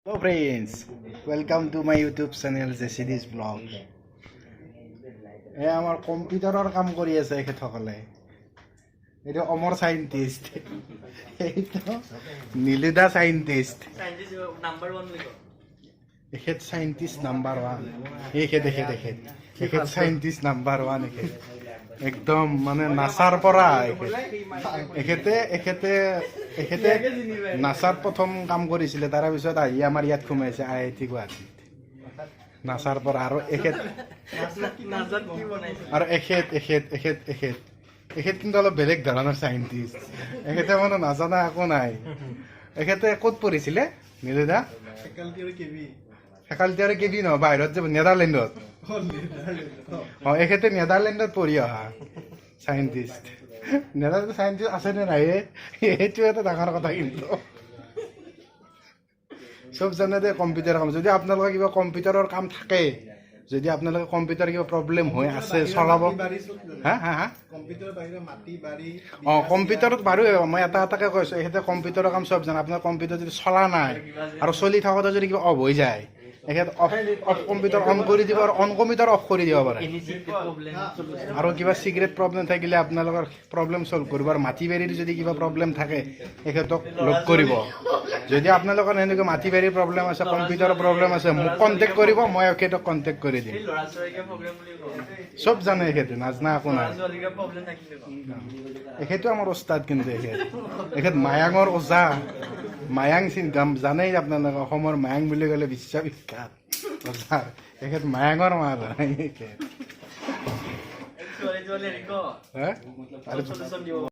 Hello friends, welcome to my YouTube channel জেচিডিজ blog. এই আমাৰ কম্পিউটাৰৰ কাম কৰি আছে এখেতসকলে। এইটো অমৰ চাইণ্টিষ্ট, এইটো নীলুদা চাইণ্টিষ্ট। চাইণ্টিষ্ট নাম্বাৰ ওৱান বুলি কয়। এখেত চাইণ্টিষ্ট নাম্বাৰ ওৱান। এখেত এখেত এখেত এখেত চাইণ্টিষ্ট নাম্বাৰ ওৱান। এখেত একদম মানে নাচাৰ পৰা এখেত এখেতে এখেতে এখেতে নাচাত প্ৰথম কাম কৰিছিলে। তাৰে পিছত আহি আমাৰ ইয়াত সোমাইছে আইআইটি গুৱাহাটীত নাচাৰ পৰা। আৰু এখেত নাজাত কি বনাইছে? আৰু এখেত এখেত এখেত এখেত এখেত কিন্তু অলপ বেলেগ ধৰণৰ চাইণ্টিষ্ট। এখেতে মানে নাজানা একো নাই। এখেতে ক'ত পঢ়িছিলে, নীলুদা? ফেকাল্টি আৰু কেবি। ফেকাল্টি আৰু কেবি নহয়, বাহিৰত যে নেডাৰলেণ্ডত। অঁ, এখেতে নেডাৰলেণ্ডত পঢ়ি অহা চাইণ্টিষ্ট। নেডাৰলেণ্ডত চাইণ্টিষ্ট আছেনে নাই সেইটো এটা ডাঙৰ কথা। কিন্তু চব জানে দেই কম্পিউটাৰ কাম। যদি আপোনালোকৰ কিবা কম্পিউটাৰৰ কাম থাকে, যদি আপোনালোকে কম্পিউটাৰ কিবা প্ৰব্লেম হৈ আছে চলাব বাৰী চব জানে। হা হা হা কম্পিউটাৰ বাহিৰে মাটি বাৰী। অঁ, কম্পিউটাৰত বাৰু মই এটা এটাকে কৈছোঁ। এখেতে কম্পিউটাৰৰ কাম চব জানে। আপোনাৰ কম্পিউটাৰ যদি চলা নাই আৰু চলি থাকোঁতে যদি কিবা অফ হৈ যায়, এখেত অফ কম্পিউটাৰ অন কৰি দিব আৰু অন কম্পিউটাৰ অফ কৰি দিব পাৰে। Any problem. আৰু কিবা চিক্ৰেট প্ৰব্লেম থাকিলে আপোনালোকৰ প্ৰব্লেম চল্ভ কৰিব। আৰু মাটি বাৰীৰ যদি কিবা প্ৰব্লেম থাকে, তেখেতক লগ কৰিব। যদি আপোনালোকৰ এনেকুৱা মাটি বাৰীৰ প্ৰব্লেম আছে, কম্পিউটাৰৰ প্ৰব্লেম আছে, মোক কণ্টেক্ট কৰিব, মই এখেতক কণ্টেক্ট কৰি দিম। সেই ল'ৰা ছোৱালীকে প্ৰব্লেম বুলি কয়। চব জানে এখেতে, নাজনা একো ল'ৰা নাই। ছোৱালীকে প্ৰব্লেম থাকিলে কয়। এখেতো আমাৰ ওস্তাদ। কিন্তু এখেত এখেত মায়াঙৰ ওজা। মায়াং চিন জানেই আপোনালোকে, অসমৰ মায়াং বুলি ক'লে বিশ্ববিখ্যাত ওজা। এখেত মায়াঙৰ মাৰ এখেত। ছোৱালী ছোৱালী হেৰি ক হা? চলিউশ্যন দিব।